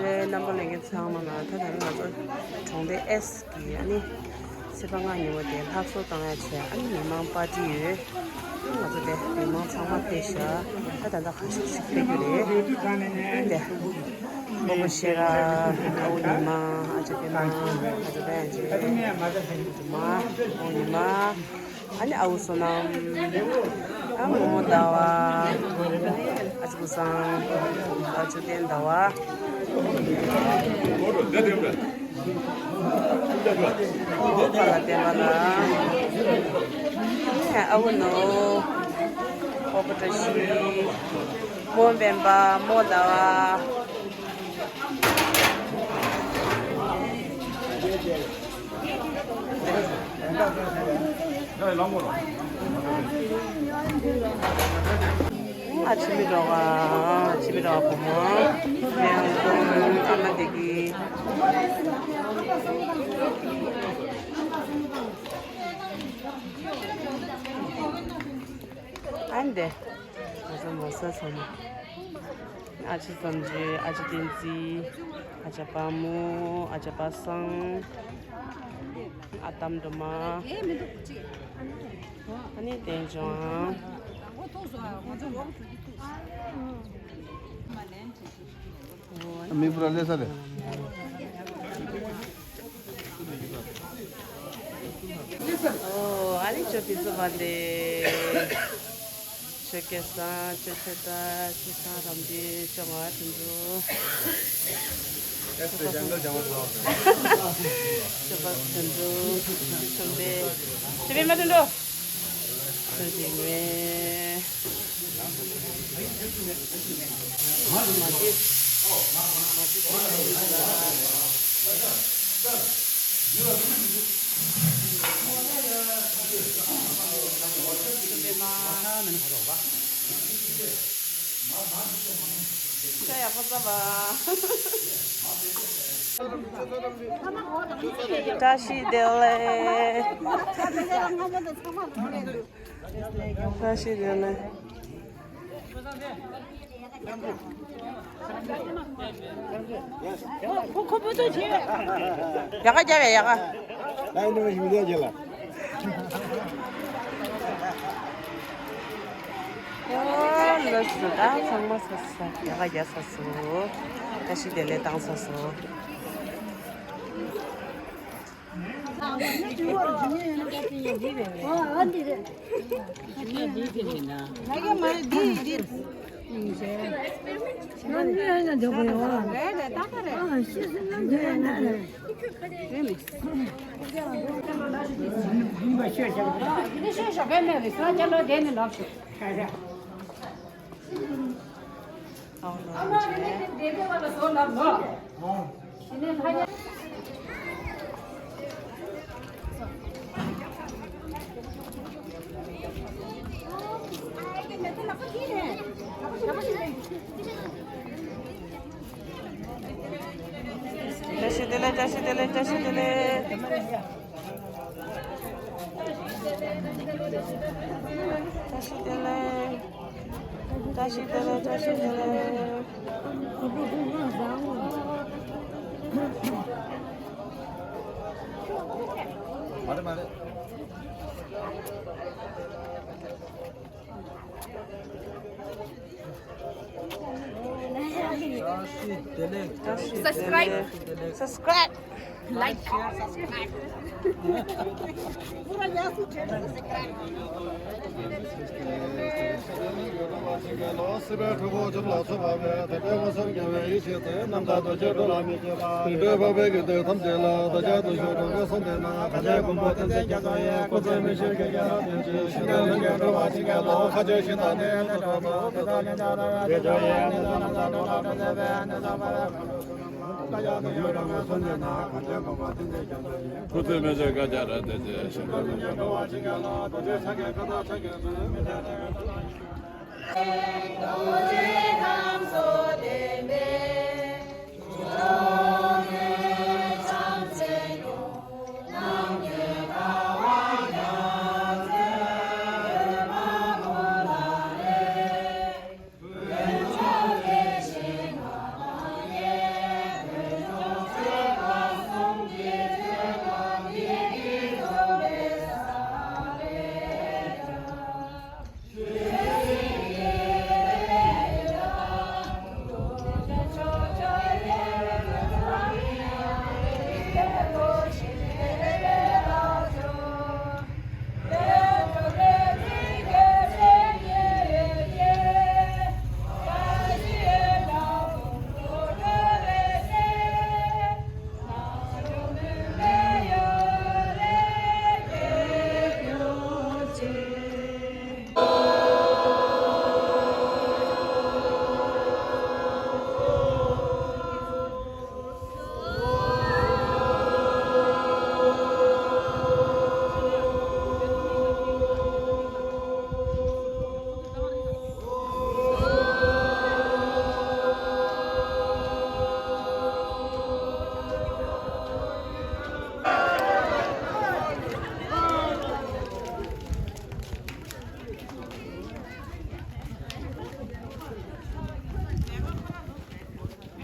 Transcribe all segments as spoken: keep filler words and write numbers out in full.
རེད། རྣམ་པ་ལྷན་རྒྱས་ཚང་མ་ལ། ད་ད་ང་ཚོ་གྲོང་སྡེ་ཨེས་ཀྱི་ཨ་ནི་ཚེས་པ་ལྔ་ཉིན་མོ་དེ་ལྷ་གསོལ་བཏང་ཡ་བྱས། ཨ་ནི་མི་མང་པར་ཊི་ཡོད། ང་ཚོ་དེ་མི་མང་ཚང་མ་ཕེབས་ཤག་ད་ད་ལྟ་ག་ཤུག་ཤུག་ཕེབས་རྒྱུ་རེད། ཨ་ནི་དེ་སྤོ་བོ་ཤེས་རབ། ཨ་ཁུ་ཉི་མ། ཨ་ཅག་པད་མ། ཨ་ཅག་པད་མ། ཨ་ཅག་པད་མ། ཨ་ཁུ་ཉི་མ། ཨ་ནི་ཨ་བུ་བསོད་ནམས། ཨ་རྨོ་མོ་ཟླ་བ། ཨ་ཅག་ཀུན་བཟང་། ཨ་ཅག་བསྟན་ཟླ་བ། ཨོ་པ་ལ་བསྟན་པ་ལགས། ཨ་ནི་ཨ་བུ་ནོར། ཨོ་པ་བཀྲ་ཤིས། རྨོ་སྤེན་པ། རྨོ་ཟླ་བ། ཨ་འཆི་མེད་སྒྲོལ་དཀར། འཆི་མེད་སྒྲོལ་དཀར་བུ་མོ། ཨ་མ་བདེ་སྐྱིད། ཨ་འདི། ང་ཚོ་མོ་ས་ཚང་མ། ཨ་ཅེ་བསམ་རྒྱས། ཨ་ཅེ་བསྟན་འཛིན། ཨ་ཅག་དཔའ་མོ། ཨ་ཅག་པ་སངས། ཨ་དམ་སྒྲོལ་མ། ཨ་ནི་བསྟན་སྐྱོང་། མི་བུ་ར་ལས་ས་རེད། ཨོ། ཨ་ནི་ཆོས་ཕུན་སུམ་ཚོགས་པ་འདི། ཆོས་སྐལ་བཟང་། ཆོས་ཆོས་དར། ཆོས་བཟང་རམ་འདི། ཆོས་ངག་དོན་གྲུབ། ཆོས་པ་དོན་གྲུབ། ཆོས་འཕེལ། ཆོས་འཕེལ་མ་དོན་གྲུབ། ཆོས་འཇིགས་མེད། བཀྲ་ཤིས་བདེ་ལེགས། བཀྲ་ཤིས་བདེ་ལེགས། ཡག་ག་རྒྱབ་པས་ཡག་ག། ཨོ་ལགས་སོ། ད་ཚང་མ་ཚར་སོང་། ཡག་ག་རྒྱབ་ཚར་སོང་། བཀྲ་ཤིས་བདེ་ལེགས་བཏང་ཚར་སོང་། བཀྲ་ཤིས་བདེ་ལེགས། བཀྲ་ཤིས་བདེ་ལེགས། བཀྲ་ཤིས་བདེ་ལེགས། བཀྲ་ཤིས་བདེ་ལེགས། བཀྲ་ཤིས་བདེ་ལེགས། བཀྲ་ཤིས་བདེ་ལེགས། མ་རེད་མ་རེད། བཀྲ་ཤིས་བདེ་ལེགས། བཀྲ་ཤིས་བདེ་ལེགས། Subscribe. Like. Share, subscribe.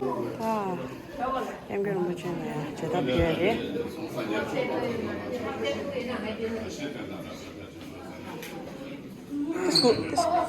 ཨ། སྐྱབས་མགོན་རིན་པོ་ཆེ་ལ་ཡང་བྱེད་ཐབས་བྱས་རེད། ཏིས་ཀོ་ཏིས་ཀོ།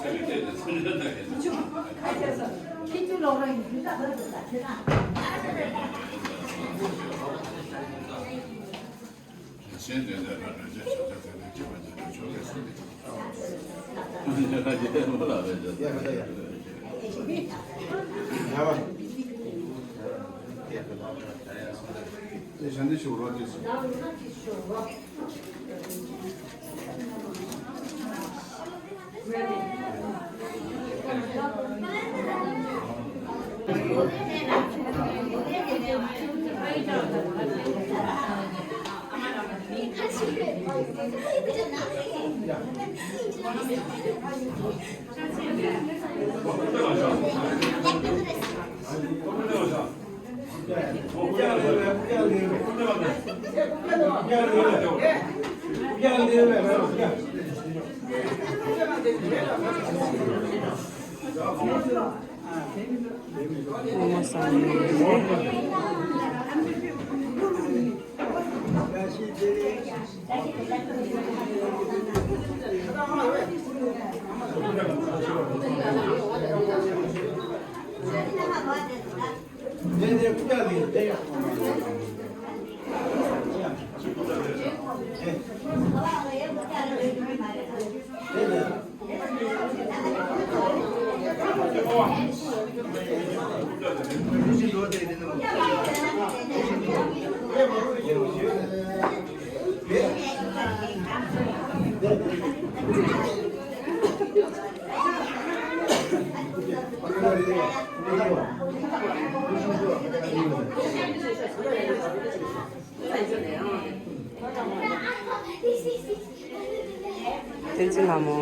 བསྟན་འཛིན་ལྷ་མོ།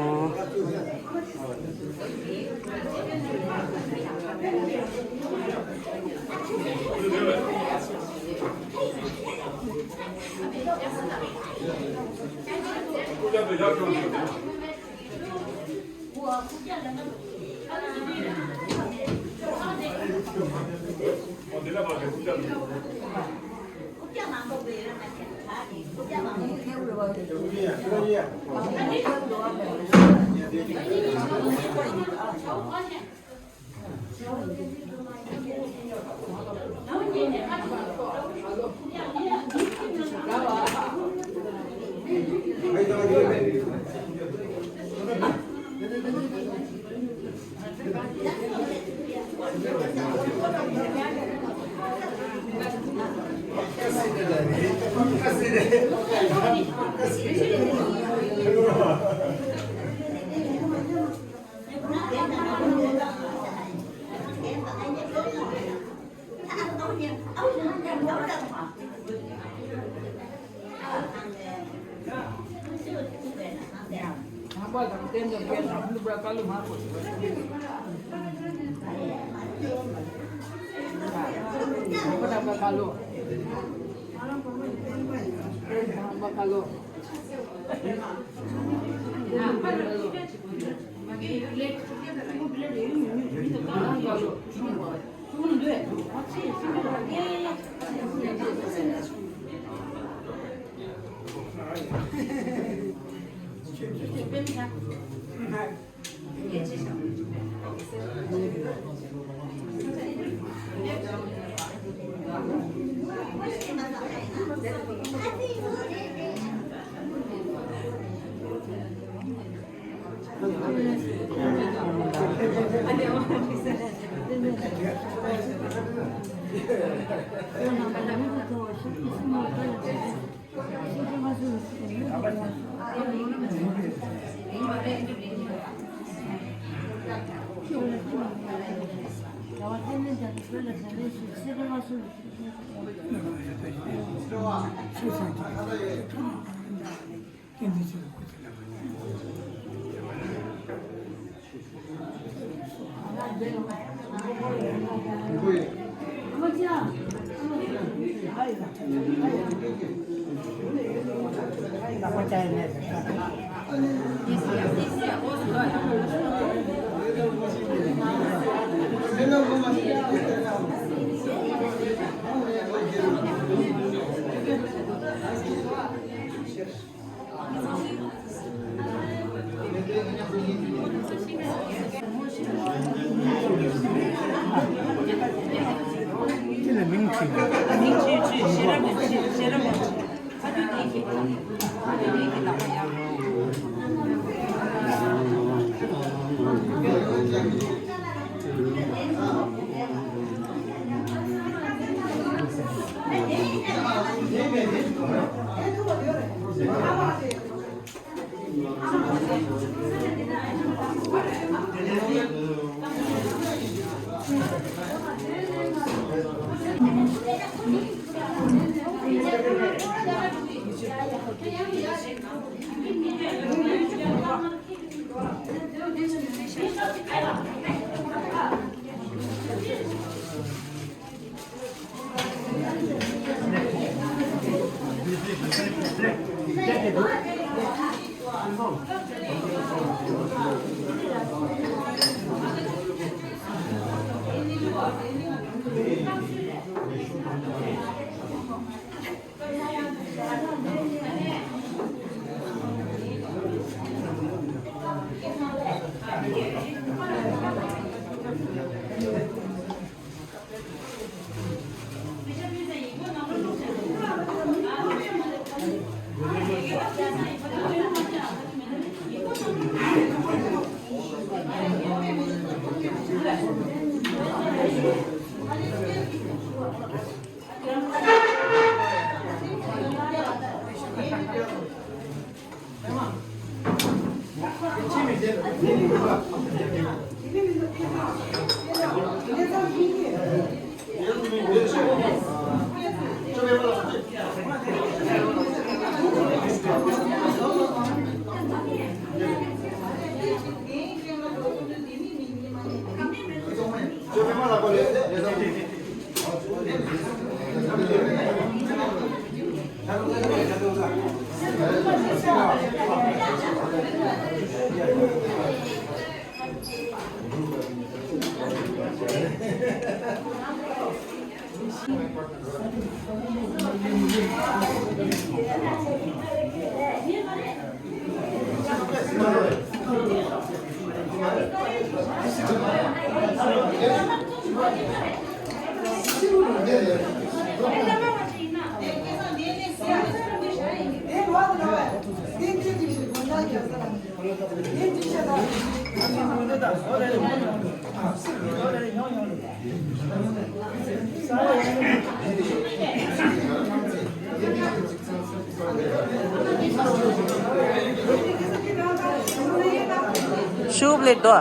ཤུགས་ལེགས་དོ།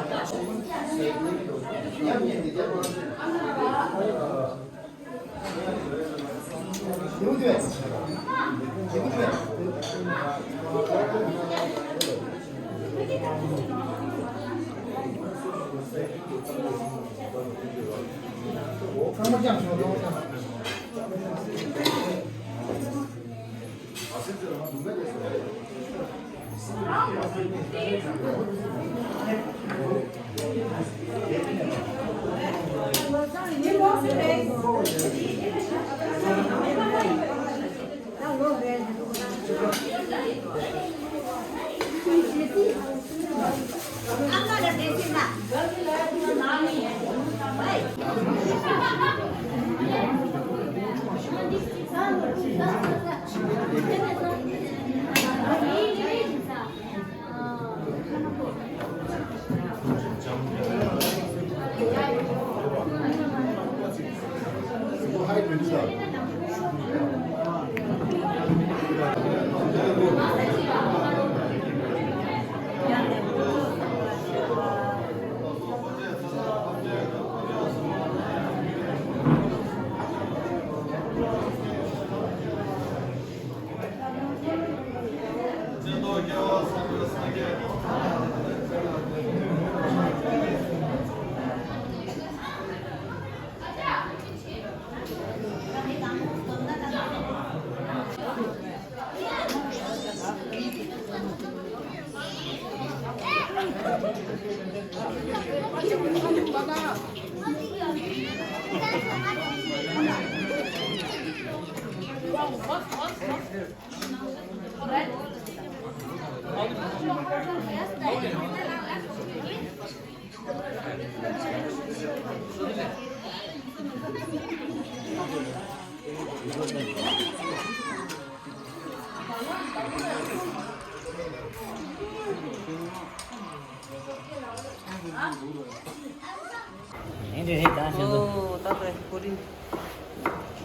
འདི་འདྲ་རེད་ད་ཞེས་སོ། ཨོ་ད་པའི་ཀུ་རེ།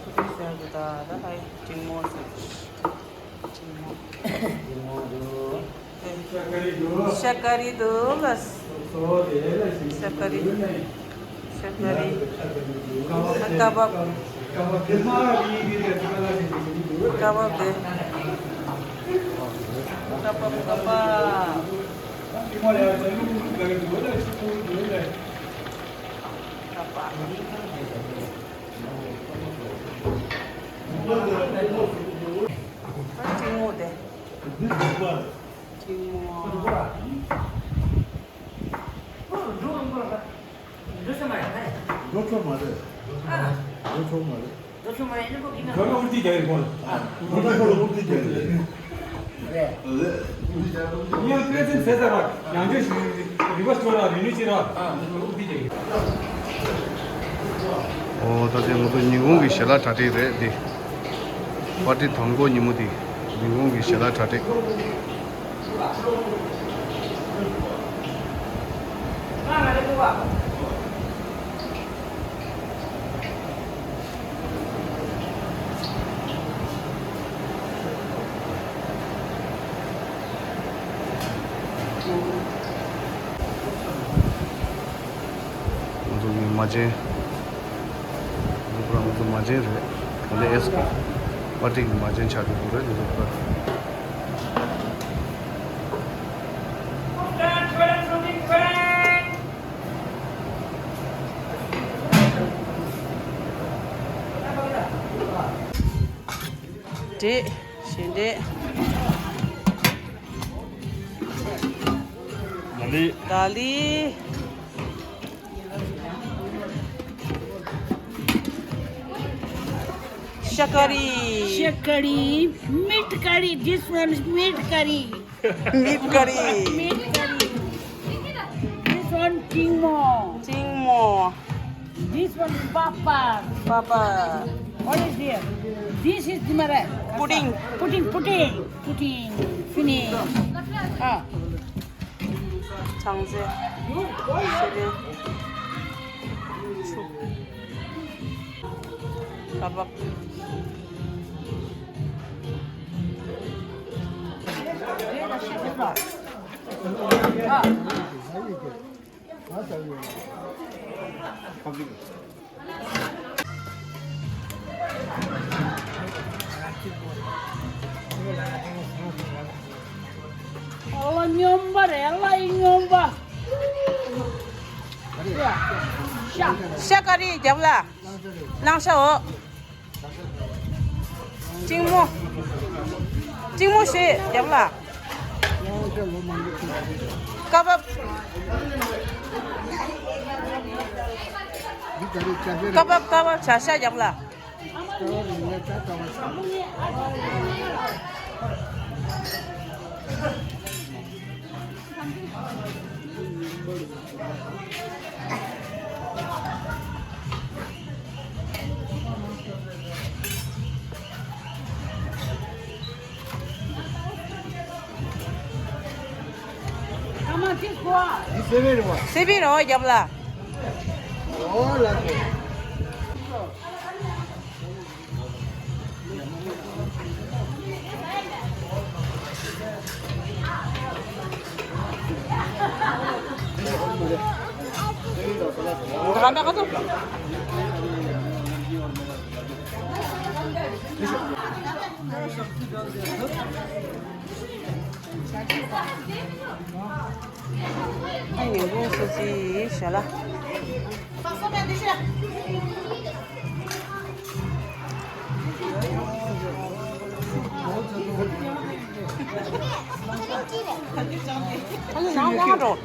ཀུ་རེ་ཟེར་གི་ད་ད་ཧའི་ཀྲིང་མོ་ཟེར། ཀྲིང་མོ། ཀྲིང་མོ་འདུག་ཤ་ཀ་རི་འདུག་ཤ་ཀ་རི་འདུག་ལ། ཤ་ཀ་རི། ཤ་ཀ་རི། ཀ་བབ། ཀ་བབ་དེ། ཀ་བབ་ཀ་བབ། ཀ་བབ། ཨ་ཀྲིང་མོ་དེ། ཀྲིང་མོ། འགྲོ་ཆོག་མ་རེད། འགྲོ་ཆོག་མ་རེད། འགྲོ་ཆོག་མ་རེད། འགྲོ་ཆོག་མ་རེད། འགྲོ་ལ་ཨུར་ཏི་རྒྱག་ཡིན་གོ། འགྲོ་ལ་ཨུར་ཏི་རྒྱག་ཡིན། ཡང་པེ་ཙིན་ཟེར་ས་ར་ཡང་བསྐྱར་ཞུ། རི་བར་སི་ཊོར་ར་རི་ནུ་ཅི་ར། ཨོ་ད་ལྟའི་ང་ཚོ་ཉིན་གུང་གི་ཞལ་ལག་གྲ་སྒྲིག་རེད་འདི། པར་ཊི་དང་པོ་ཉིན་མོ་འདི་ཉིན་གུང་གི་ཞལ་ལག་གྲ་སྒྲིག་ང་ཚོ་གི་མ་བྱན། འདི་ཁོ་རང་ང་ཚོ་མ་བྱན་རེད། ག་ལེ་ཨེ་སི་ཀེ་པར་ཊི་གི་མ་བྱན་ཆགས་འགྲོ་གི་རེད་འདི་ཚོ་ཁོ་རང་། འདྲེ། ཞེ་འདྲེ། ད་ལི། ད་ལི། ཤ་ཀ་རི། ཤ་ཀ་རི། Meat curry. This one is meat curry. Meat curry. Meat curry. This one ཀྲིང་མོ། ཀྲིང་མོ། This one is papa. Papa. What is here? This is dimare. Pudding. Pudding, pudding. Pudding. Finish. Ah. ཚང་ཚེ། ཤེས་ཏེ། ཆུ། ཀ་བབ། ཨ་ལ་སྨྱོན་པ་རེད། ཨ་ལ་ཡི་སྨྱོན་པ། ཤ། ཤ་ཀ་རི་རྒྱབ་ལ། གླང་ཤ་འོ། ཀྲིང་མོ། ཀྲིང་མོ་ཞེས་རྒྱབ་ལ། ཀ་བབ། ཀ་བབ་ཀ་བབ་བྱ་ཤ་རྒྱབ་ལ། སེ་བི་རོ་རྒྱབ་ལ། ཨ་ཉིན་གུང་སོ་སི་ཞལ་ལག་ཨ་ནི་ནང་ལོགས་འགྲོ།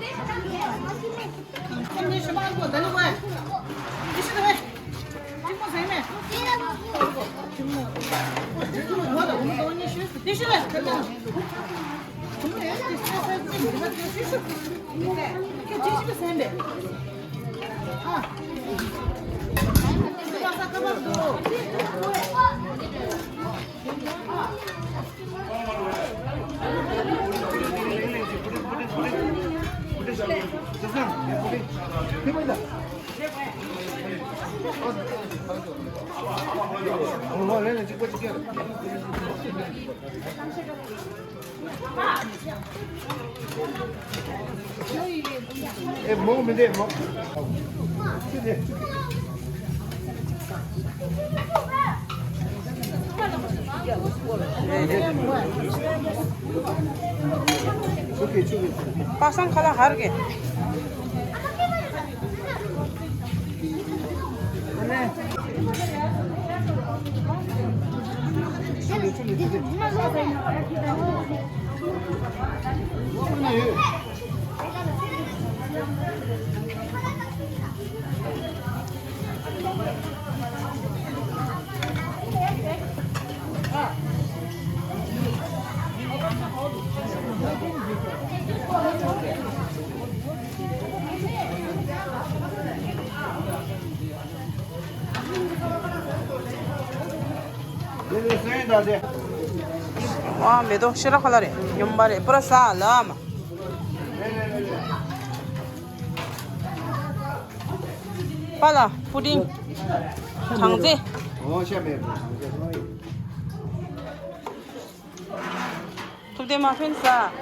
ཨེ་མོ་མི་འདེ་མོ། པ་སངས་ཁ་ལག་ཧར་གི། ཨ་མེ་ཏོག་ཤེས་རབ་ཁ་ལག་རེད། སྙོམས་པ་རེད། པུ་ར་ས་ལ་མ། པ་ལ་པུ་ཏིང་། སྦྲང་རྩི། ཐུབ་བསྟན་མ་ཕན་ས།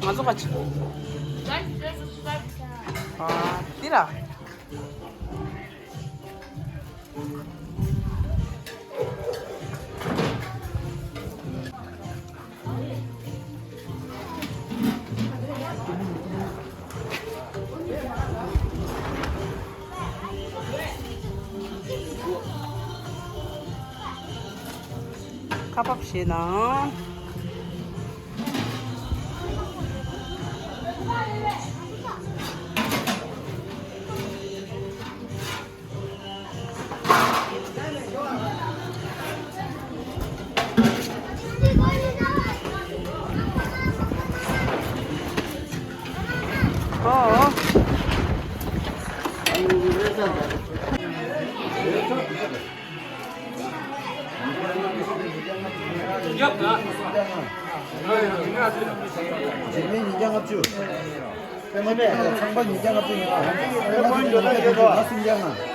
ང་ཚོ་ཁ་ཆེ། ཨ་འདི་ར། ཁ་ཕབ་བྱས་ན། ཨོ། འཇིགས་མེད་ཉིས་བརྒྱ་ལྔ་བཅུ། པད་མ་ཚངས་པ་ཉིས་བརྒྱ་ལྔ་བཅུ་ཡིན་པ། པད་མ་ཚངས་པ་ཉིས་བརྒྱ་ལྔ་བཅུ་ཡིན་པ། སུམ་བརྒྱ་ལྔ།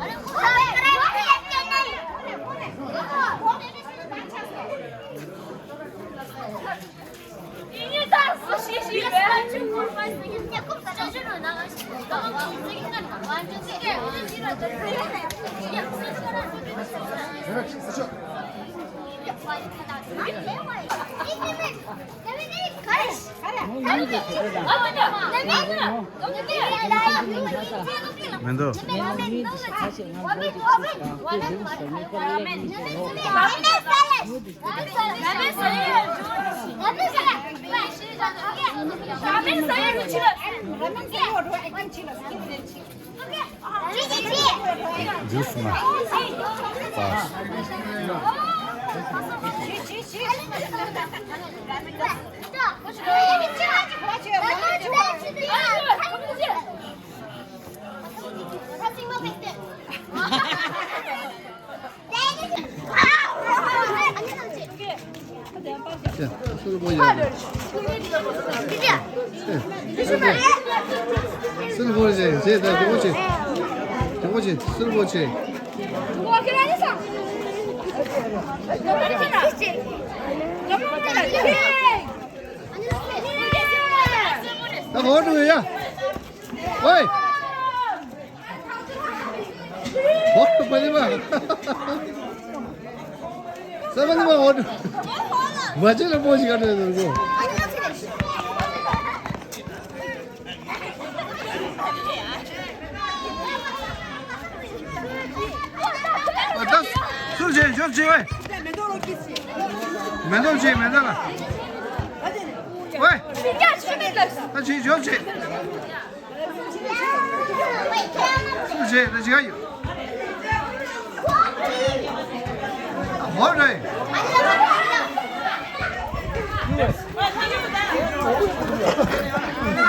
མི་འདུག་ཇུས་མ། པ། ཡ། སུར་པོ་ཡ། སུར་པོ་བྱེད། བྱེད། ད་དེ་པོ་བྱེད། དེ་པོ་བྱེད། སུར་པོ་བྱེད། ད་འོ་འགྲོ་ཡ། ཝེ། འོ་འགྲོ་པ་ནི་མ། ས་པ་ནི་མ་འོ་འགྲོ། མ་བྱེད་ལ་པོ་ཞིག་ག་འགྲོ་ཡ་འགྲོ། ཨ་ད་སུ་བྱེད་ཞོར་བྱེད་ཝེ། མེ་ཏོག་བྱེད་མེ་ཏོག་ལ། ཝེ། ད་བྱེད་ཞོར་བྱེད། སུ་བྱེད་ད་བྱེད་ག་ཡོད། ཧོ་རེ།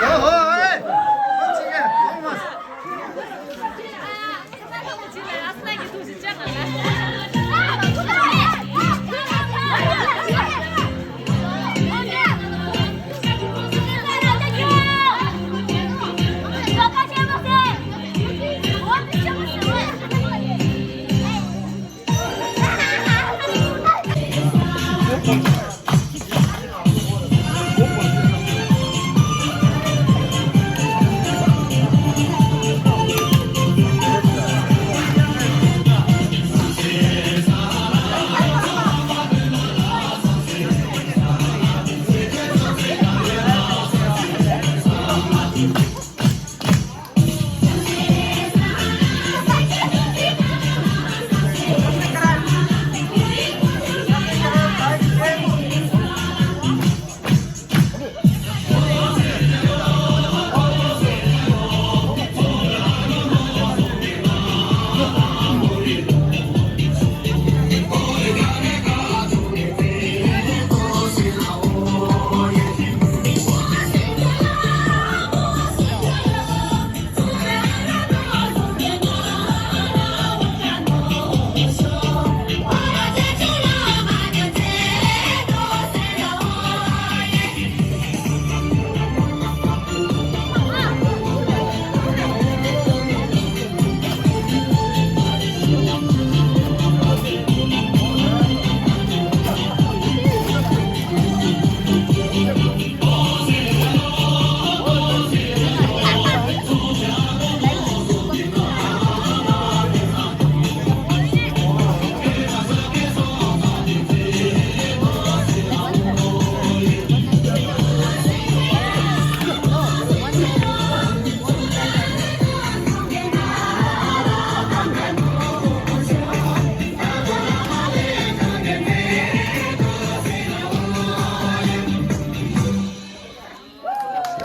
ཧོ་ཧོ་ཨེ།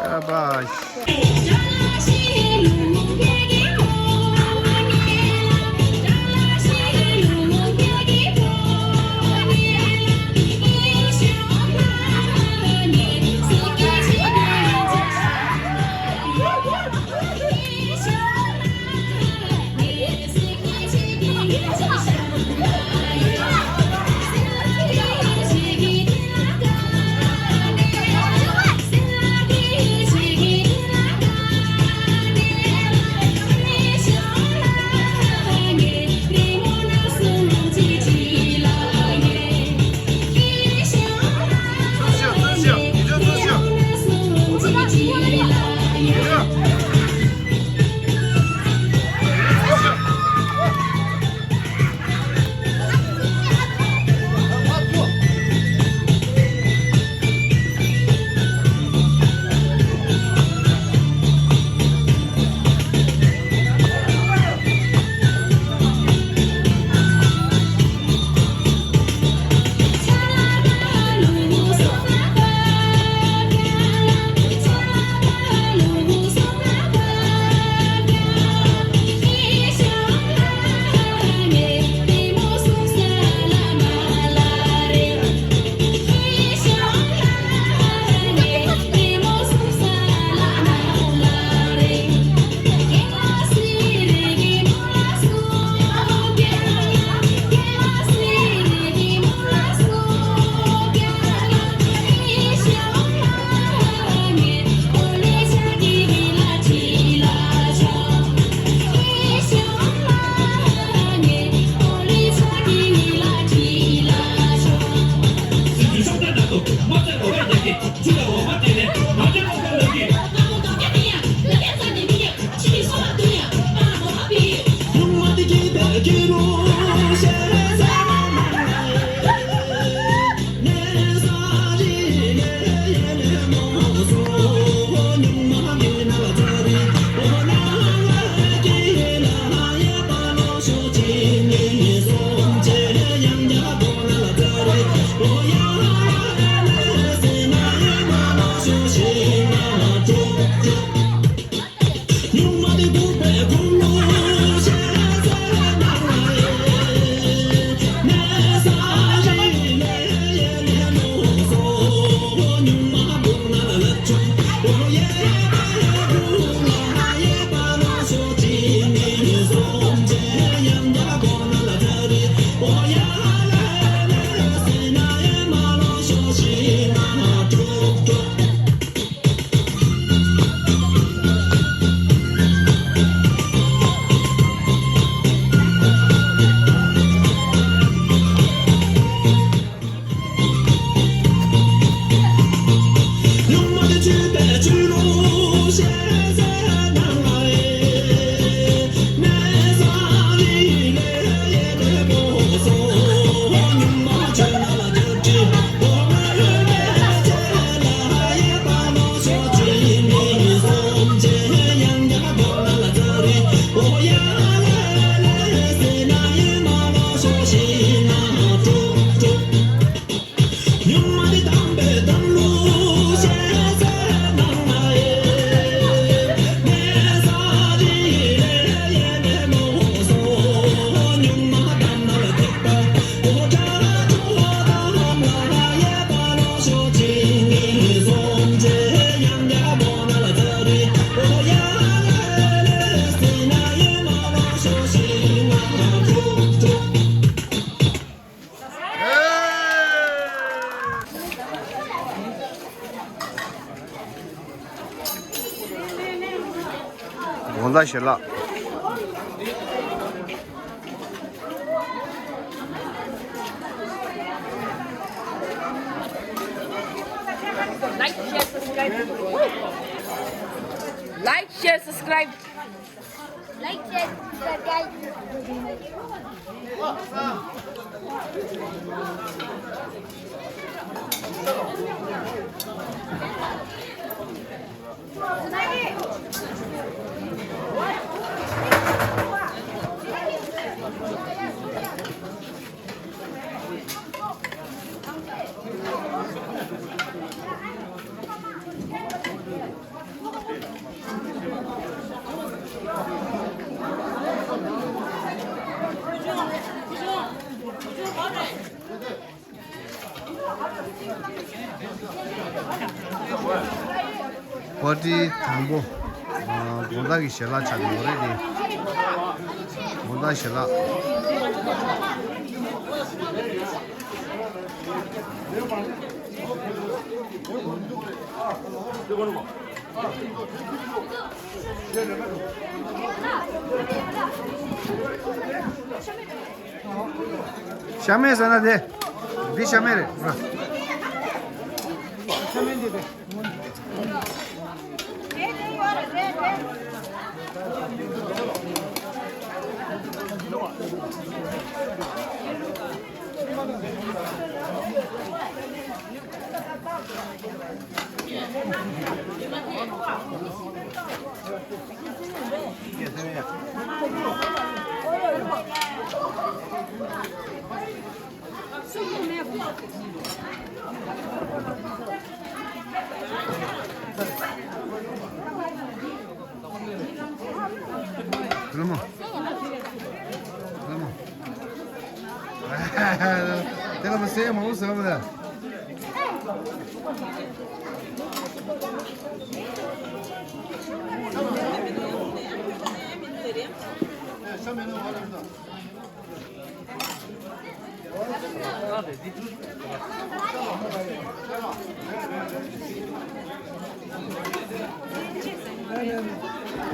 ཤ་བཱཤ། ད་ཞལ་ལག Like, share, subscribe. Like, share, subscribe. Like, share, subscribe, guys. པར་ཊི་དང་པོ། ཨ། དགོང་དག་གི་ཞལ་ལག་ཆགས་ཀྱི་ཡོད་རེད་དེ། དགོང་དག་ཞལ་ལག་ཤ་མེད་ཟེར་ན་དེ། འདི་ཤ་མེད་རེད། ཤ་མེད་འདི་དེ། ལ་མོ། ལ་མོ། དེ་ལ་མོ་སེ་མོ་སེ་མོ་ད།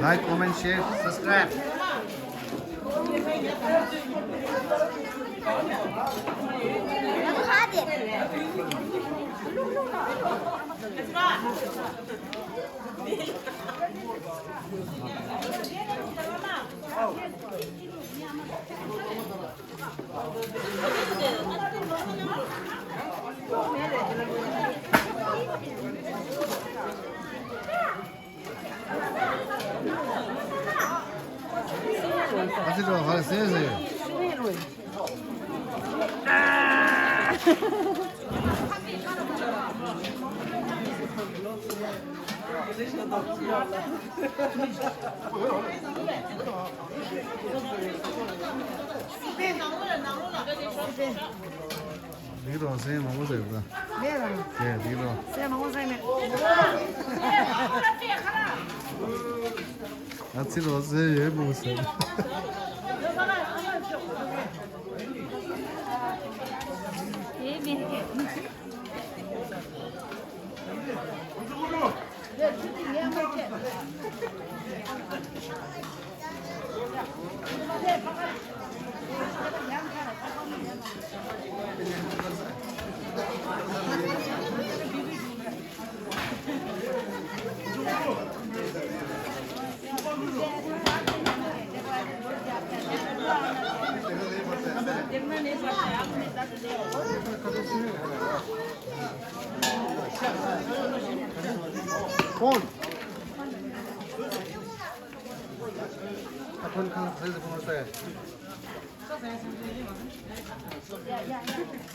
Like, comment, share, subscribe. འདི་རོ་སེམས་མང་པོ་ཟེར་བ། ལས་རང་། དེ་འདི་རོ། སེམས་མང་པོ་ཟེར་ནས། ཨ་ཙི་རོ་སེམས་ཡོད་པོ་ཟེར། དེ་མེད་ཀྱི།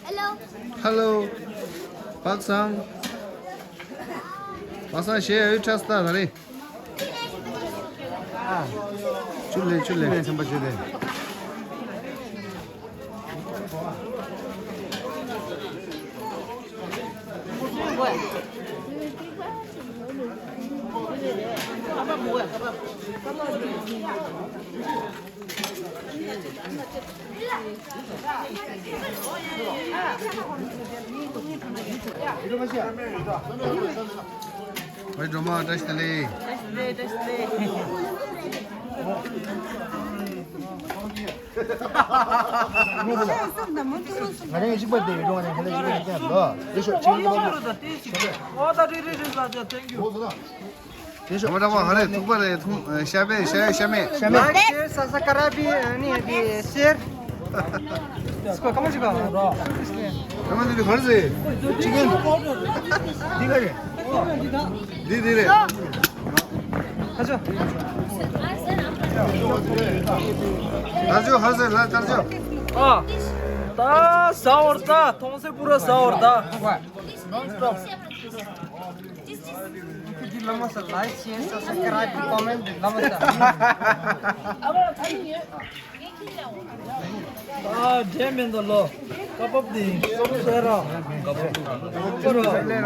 Hello. Hello. Welcome. Welcome, share your trust, darling. ཨ། ཆུ་ལེ་ཆུ་ལེ། ཆམ་པ་ཆུ་ལེ། ཨོའི་སྒྲོལ་མ་བཀྲ་ཤིས་བདེ་ལེགས། བཀྲ་ཤིས་བདེ་ལེགས། བཀྲ་ཤིས་བདེ་ལེགས། ང་རང་གཅིག་པ་དེ་ཡོད་རུང་ང་རང་ཁ་ལག་ཅིག་ཡོད་ཀྱང་འདུག་དེ་ཤོག་ཅིག་ཡོད་པ་ལ། ཨོ་ད་རེ་རེ་རེ་ཟ་ཅག་ཐེང་ཀིའུ། དེ་ཤོག་མ་འདྲ་བ་ཧ་རེ་ཐུག་པ་རེ་ཐུག་ཤ་པེ་ཤ་ཤ་མེད། ཤ་མེད། Like, share, subscribe, ནི་དེ་share. སྐོར་ཀ་མ་ཅིག་ག་ཀ་མ་དེ་ག་རེ་ཟེར། ཅིག་གན། འདི་ག་རེ། འདི་འདི་རེད། ཨ་ཅོ། ཨ་ཅོ་ཧ་ཟེར་ལ་ཨ་ཅོ། ཨ། ད་ཟ་འོར་ད་མཐོང་སེ་པུ་ར་ཟ་འོར་ད། Non stop. Like, share, subscribe, comment, ལ་མ་ཟ། ཨ་འདྲེ་མིན་ད་ལོ། ཀ་པབ་དེ་སོ་སོ་ར། ཀ་པབ་དེ་སོ་སོ་ར།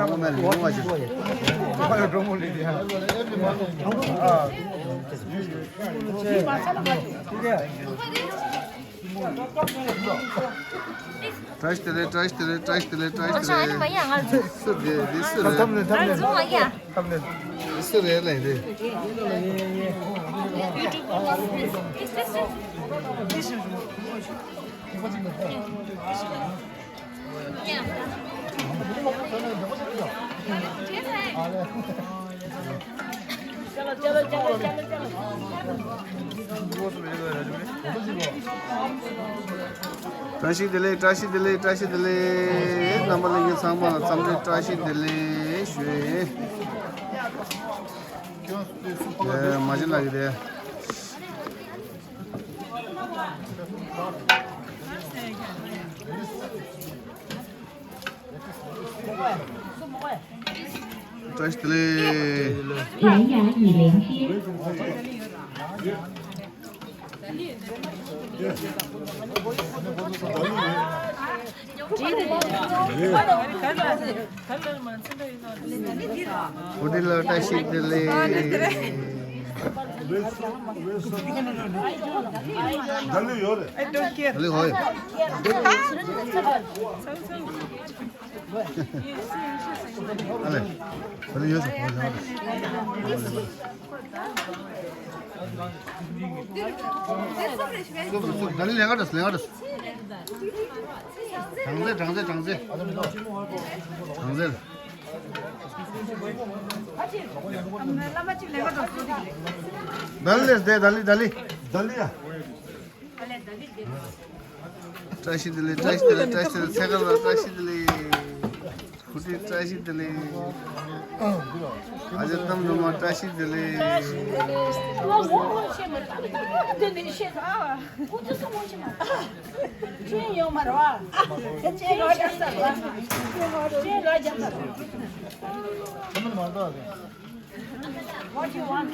བཀྲ་ཤིས་བདེ་ལེགས། བཀྲ་ཤིས་བདེ་ལེགས། བཀྲ་ཤིས་བདེ་ལེགས། བཀྲ་ཤིས་བདེ་ལེགས། སུ་རེད། འདི་སུ་རེད། སུ་རེད། ལེ་འདི། སུ་རེད་ལེ་འདི། བཀྲ་ཤིས་བདེ་ལེགས། བཀྲ་ཤིས་བདེ་ལེགས། བཀྲ་ཤིས་བདེ་ལེགས། རྣམ་པ་ལྷན་རྒྱས་ཚང་མ་ལ་འཚམས་འདྲི་བཀྲ་ཤིས་བདེ་ལེགས་ཞུ་ཡིན། ཨེ། མ་གཞི་ལགས་ཀྱི་དེ། བཀྲ་ཤིས་བདེ་ལེགས། 蓝牙语连接。 ཧུ་ཏི་ལ་བཀྲ་ཤིས་བདེ་ལེགས། ད་ལི་ཡོད་རེད། ད་ལི་ཧོ་ཡོད། ཨ་ལེ། ད་ལི་ཡོད་ཟེར་ཧོ་ཡོད་རེད། སུབ་སུབ་སུབ། ད་ལི་ལེན་ག་འགྲོ་ལེན་ག་འགྲོ། གྲངས་ཚད་གྲངས་ཚད་གྲངས་ཚད། གྲངས་ཚད། ད་ལི་ལས་བསྡད། ད་ལི་ད་ལི་ད་ལི་ཡ། བཀྲ་ཤིས་བདེ་ལེགས། བཀྲ་ཤིས་བདེ་ལེགས། བཀྲ་ཤིས་བདེ་ལེགས། ཚེ་དཀར་ལགས་བཀྲ་ཤིས་བདེ་ལེགས། ཧུ་ཏི་བཀྲ་ཤིས་བདེ་ལེགས། ཨ་ཅག་གཏམ་དུ་མ་བཀྲ་ཤིས་བདེ་ལེགས། What do you want?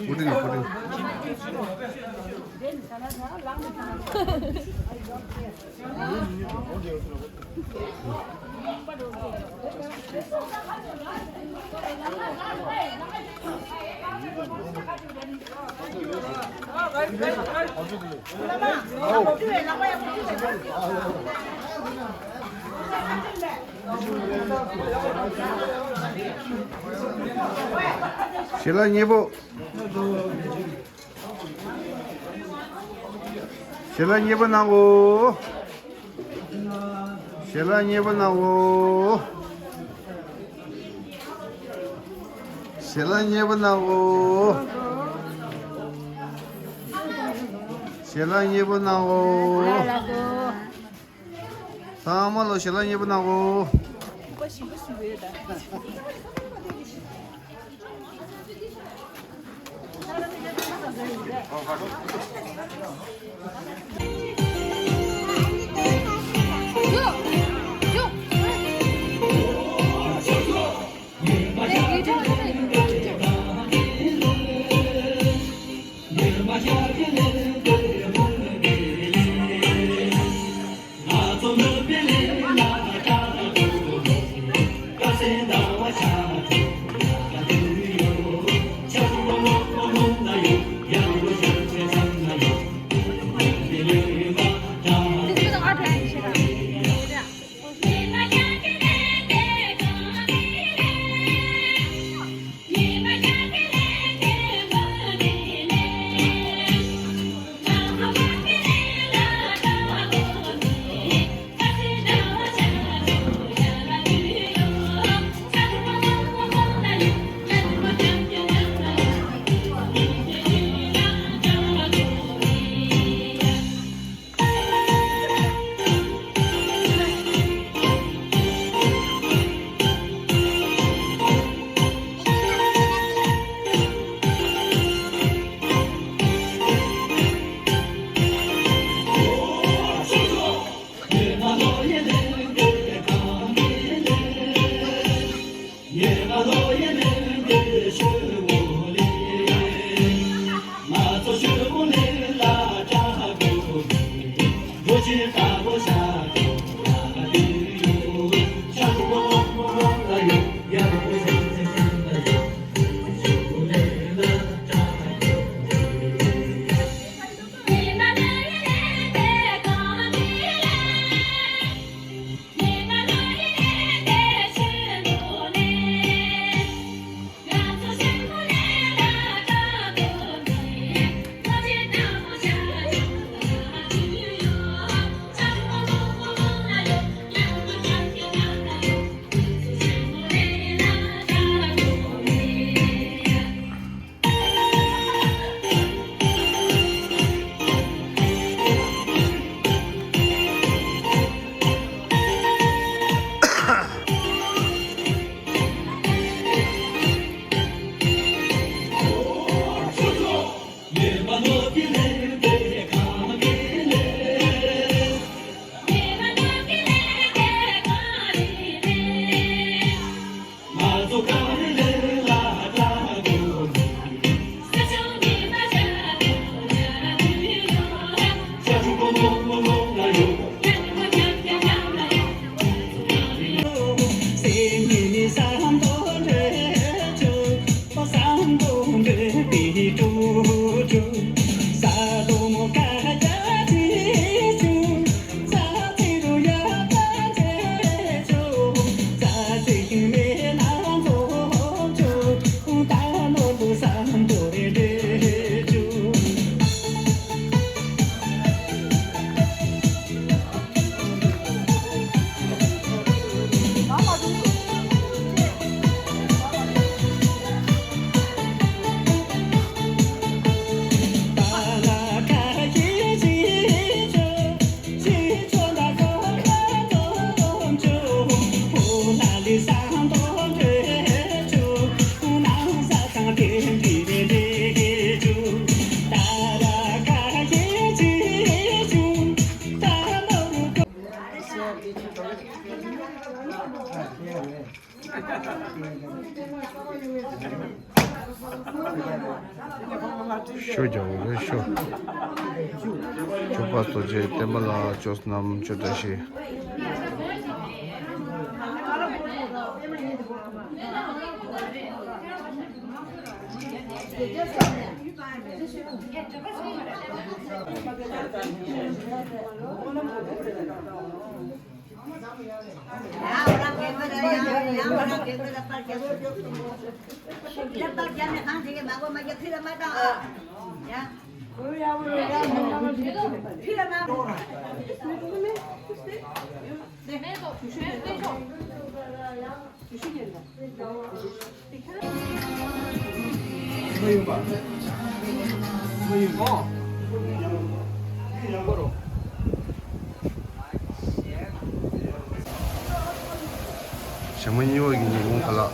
Put in, put in. ཞལ་ལག་མཉེས་པོ། ཞལ་ལག་མཉེས་པོ་གནང་གོ། ཞལ་ལག་མཉེས་པོ་གནང་གོ། ཞལ་ལག་མཉེས་པོ་གནང་གོ། ཞལ་ལག་མཉེས་པོ་གནང་གོ། ཚང་མ་ལོ་ཞལ་ལག་མཉེས་པོ་གནང་གོ། ཤོ་རྒྱག་དགོས་རེད་ཤོ། ཆོས་པ་རྡོ་རྗེ་བསྟན་པ་ལགས་ཅོས་ནམ་ཅོ་བཀྲ་ཤིས། ཞག་མ་གཉིས་པ་གི་ཉིན་གུང་ཁ་ལག་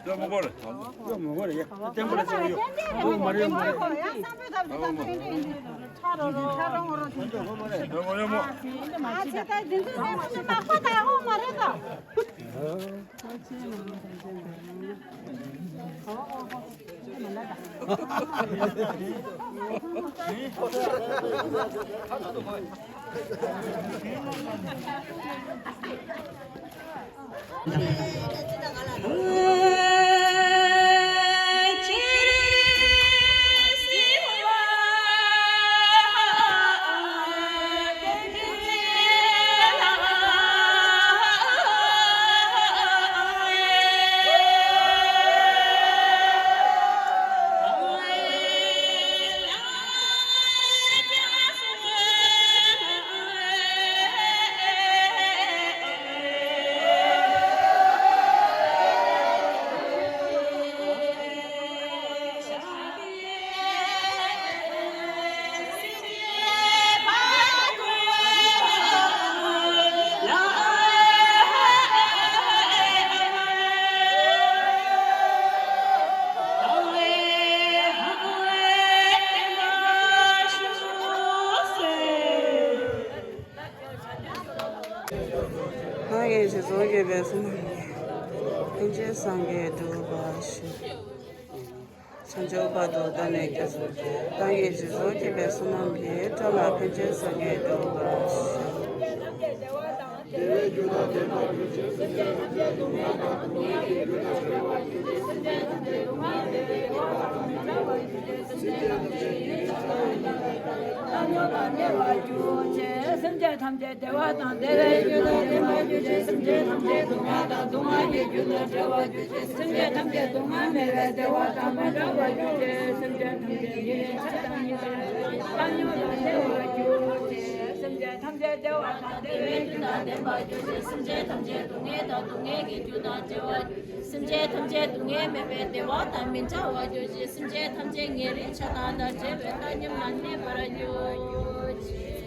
ཡ་མོ་གོ་རེ། ཡ་བསྟན་པ་ལ་ཅིག་ཡོད། ཨོ་མ་རེད་མ་རེད། ཡ་མོ་ཡ་མོ། ང་ཡི་རྗེས་སུ་སྐྱེས་པའི་བསོད་ནམས་ཀྱིས། ཕན་ཆད་སངས་རྒྱས་འགྲུབ་པར་ཤོག། བྱང་ཆུབ་བར་དུ་བདག་ནི་སྐྱབས་སུ་མཆི། བདག་གི་རྗེས་སུ་སྐྱེས་པའི་བསོད་ནམས་ཀྱིས། བཀྲ་ལ་ཕན་ཕྱིར་སངས་རྒྱས་འགྲུབ་པར་ཤོག། སེམས་ཅན་ཐམས་ཅད་བདེ་བ་དང་བདེ་བའི་རྒྱུ་དང་ལྡན་པར་གྱུར་ཅིག། སེམས་ཅན་ཐམས་ཅད་སྡུག་བསྔལ་དང་སྡུག་བསྔལ་གྱི་རྒྱུ་ལས་བསྒྲལ་བར་གྱུར་ཅིག། སེམས་ཅན་ཐམས་ཅད་སྡུག་བསྔལ་མེད་པའི་བདེ་བ་དང་མི་འབྲལ་བར་གྱུར་ཅིག། སེམས་ཅན་ཐམས་ཅད་ཡིད་ཀྱི་ཆགས་སྡང་གཉིས་དང་བཏང་སྙོམས་དང་བྲལ་བར་གྱུར་ཅིག། སེམས་ཅན་ཐམས་ཅད་བདེ་བ་དང་བདེ་བའི་རྒྱུ་དང་ལྡན་པར་གྱུར་ཅིག། སེམས་ཅན་ཐམས་ཅད་སྡུག་བསྔལ་དང་སྡུག་བསྔལ་གྱི་རྒྱུ་དང་བྲལ་བར་གྱུར་ཅིག། སེམས་ཅན་ཐམས་ཅད་སྡུག་བསྔལ་མེད་པའི་བདེ་བ་དང་མི་འབྲལ་བར་གྱུར་ཅིག། སེམས་ཅན་ཐམས་ཅད་ཉེ་རིང་ཆགས་སྡང་དང་བྲལ་བའི་བཏང་སྙོམས་ལ་གནས་པར་གྱུར་ཅིག།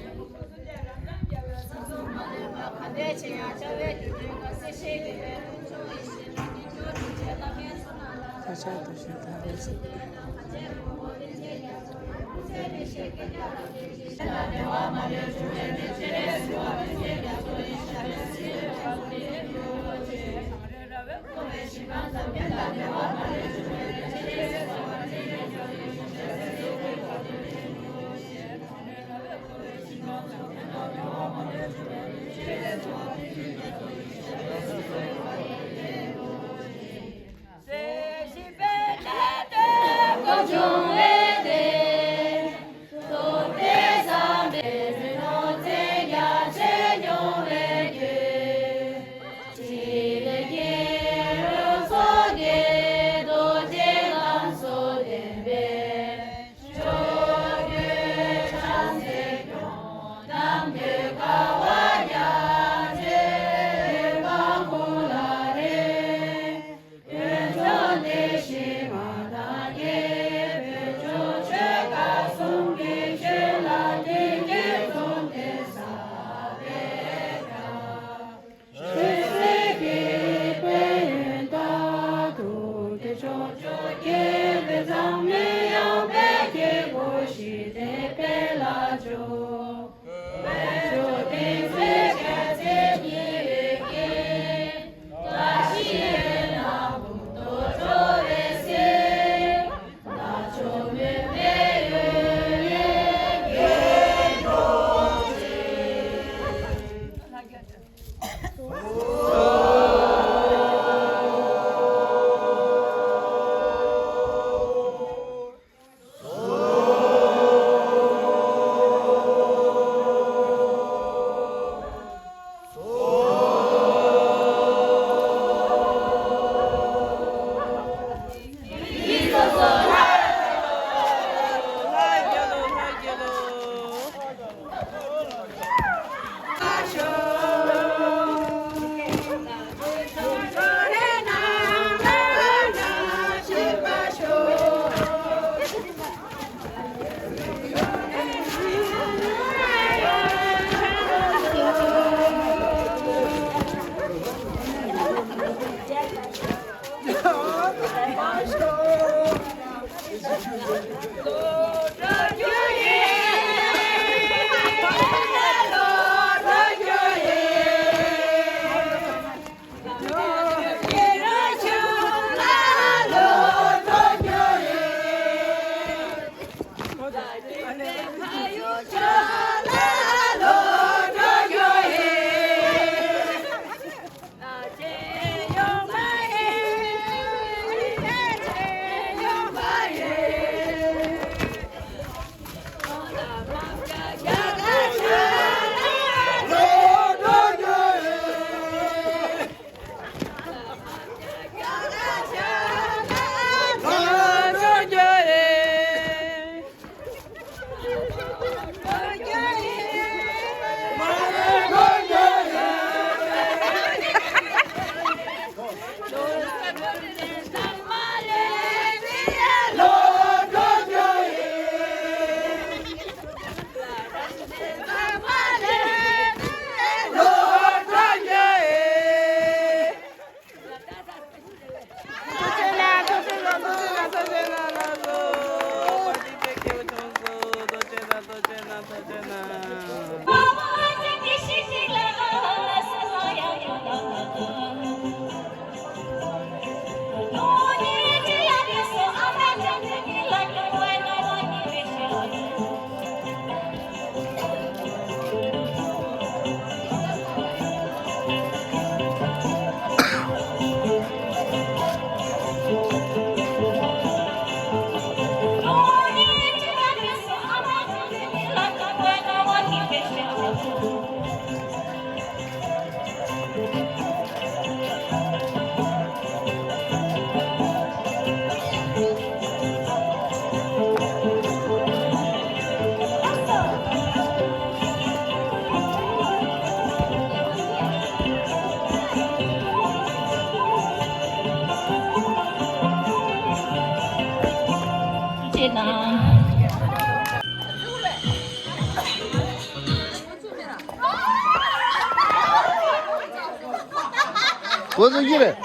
Go to Europe.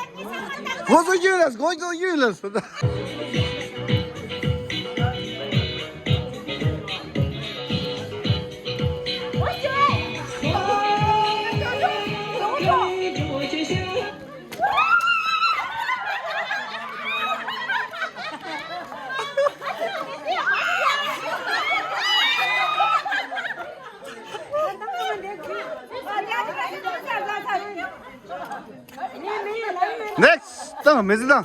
Go to Europe. Go to Europe. Next. དང་མི་ཚེ་དང་།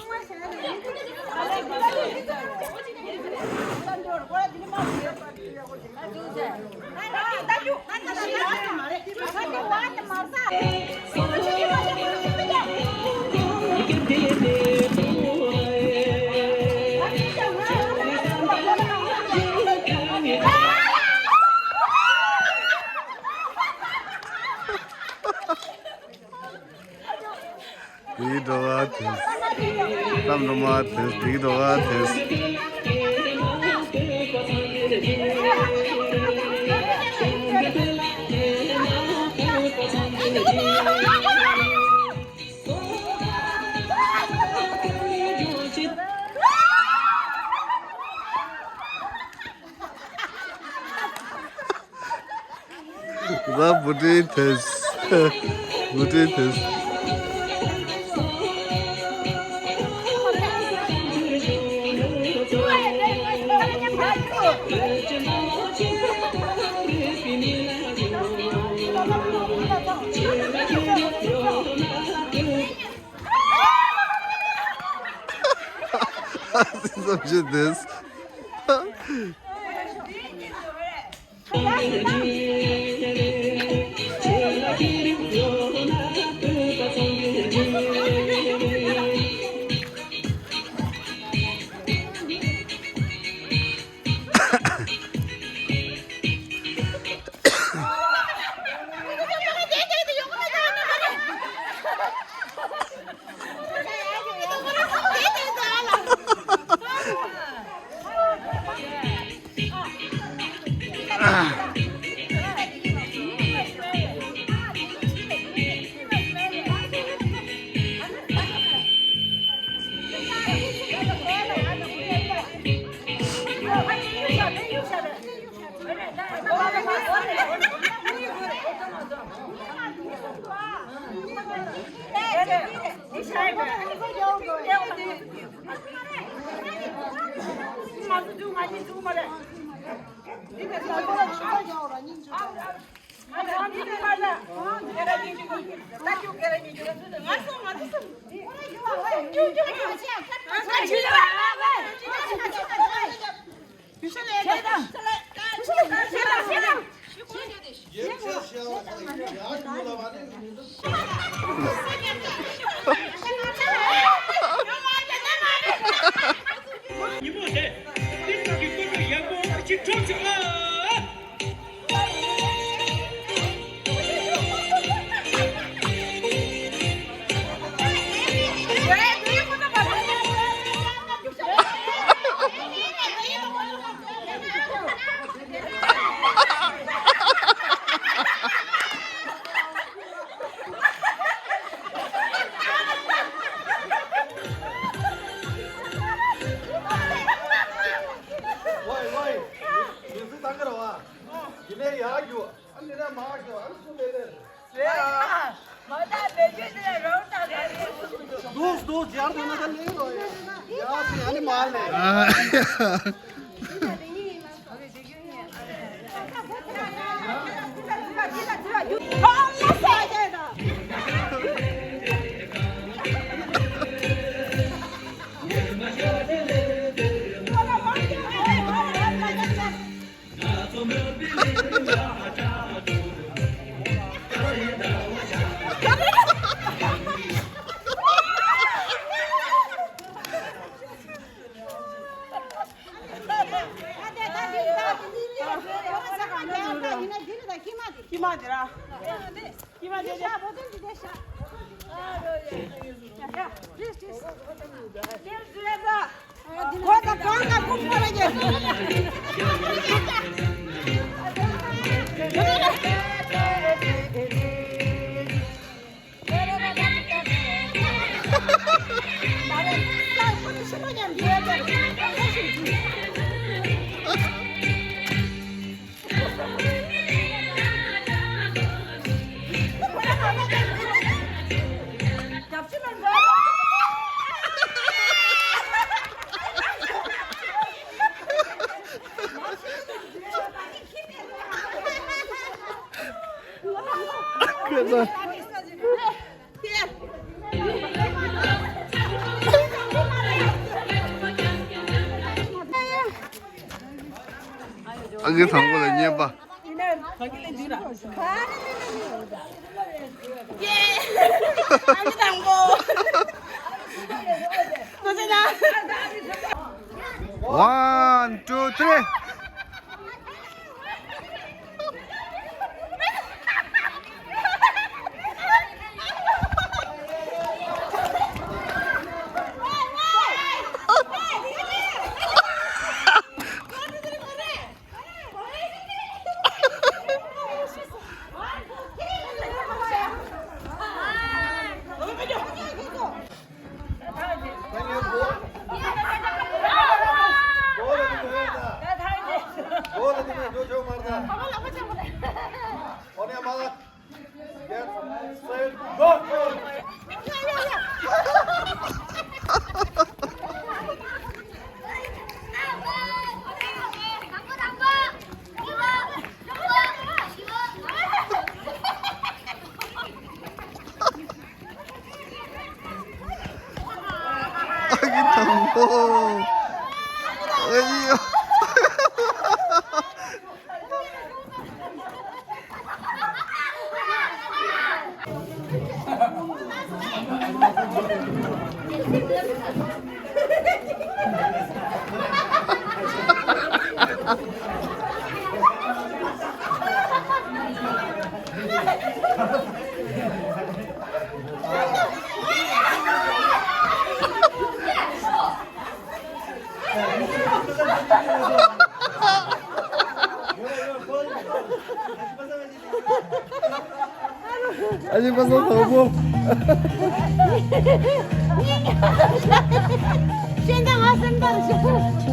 དེའི་འགྲོ་བ་དེ། གཏམ་འགྲོ་མ་དེ་དེའི་འགྲོ་བ་དེ། ད་བུ་ཏྲེ་ཐེས། བུ་ཏྲེ་ཐེས། སེམས་ཤེས་ཐེས། ཉིན་མོ་དེ། དེ་དག་གི་བཀོད་སྒྲིག་ཡག་པོ་ཅིག་གྲོགས་ཆོག་ཨ། ཝའི་ཝའི། མི་ཚེ་ཐང་ག་ར་བ། ཡིན་ནའི་ཡག་རྒྱུ། ཨ་ནི་ར་མ་རྒྱུ། ཨ་ནི་སུ་ལས་ལས། རེད་ཨ། མ་ད་བེད་སྤྱོད་དེ་ལས་རོགས་ད་ལས། དུས་དུས་ཇར་དུ་ན་ད་ལས་རོ་ཡ། ཡ་སི་ཨ་ནི་མ་ལས། ཁྱི་མ་དེ་ར། ཁྱི་མ་དེ་དེ། ཨ་ཁུ་དང་པོ་ལ་བརྙན་པ། One, two, three. On your mark. Get set. Go. ཨ་ཀི་དང་པོ། ཨ་ཡོ། ཨ་ནི་པ་སངས་དང་པོ། ཤེས་ད་ང་སེམས་ཐག་ཞུ།